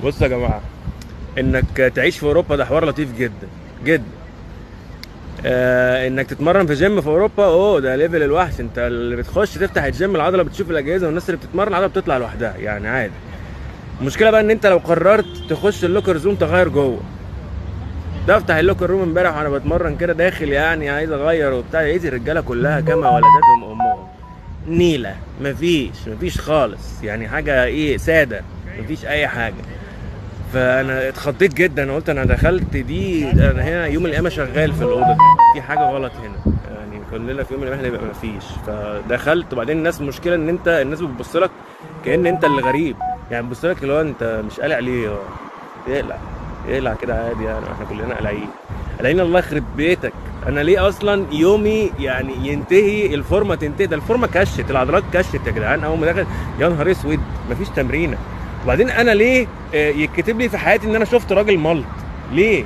بصوا يا جماعة، انك تعيش في اوروبا ده حوار لطيف جدا جدا. انك تتمرن في جيم في اوروبا، اوه ده level الوحش. انت اللي بتخش تفتح الجيم العضلة بتشوف الاجهزة، والناس اللي بتتمرن العضلة بتطلع لوحدها يعني عادي. المشكلة بقى ان انت لو قررت تخش ال locker zone تغير جوه. ده افتح ال locker room امبارح وانا بتمرن كده داخل يعني عايز اغير وبتاع، لقيت الرجالة كلها كما ولدتهم امهم، نيله، مفيش خالص يعني، حاجة ايه ساده، مفيش اي حاجة. فانا اتخضيت جدا، قلت انا دخلت دي، انا هنا يوم القيامة شغال في الاوضة دي، في حاجة غلط هنا يعني، كلنا في يوم القيامة هيبقى مفيش. فدخلت، وبعدين الناس، المشكلة ان انت الناس بتبص لك كأن انت اللي غريب يعني، بتبص لك اللي هو انت مش قالع ليه، اقلع اقلع كده عادي يعني، احنا كلنا قلعين قلعين. الله يخرب بيتك، انا ليه اصلا يومي يعني ينتهي، الفورمة تنتهي، ده الفورمة كشت، العضلات كشت يا جدعان اول ما دخل، يا نهار اسود مفيش تمرينه. وبعدين انا ليه يتكتب لي في حياتي ان انا شفت راجل ملط؟ ليه؟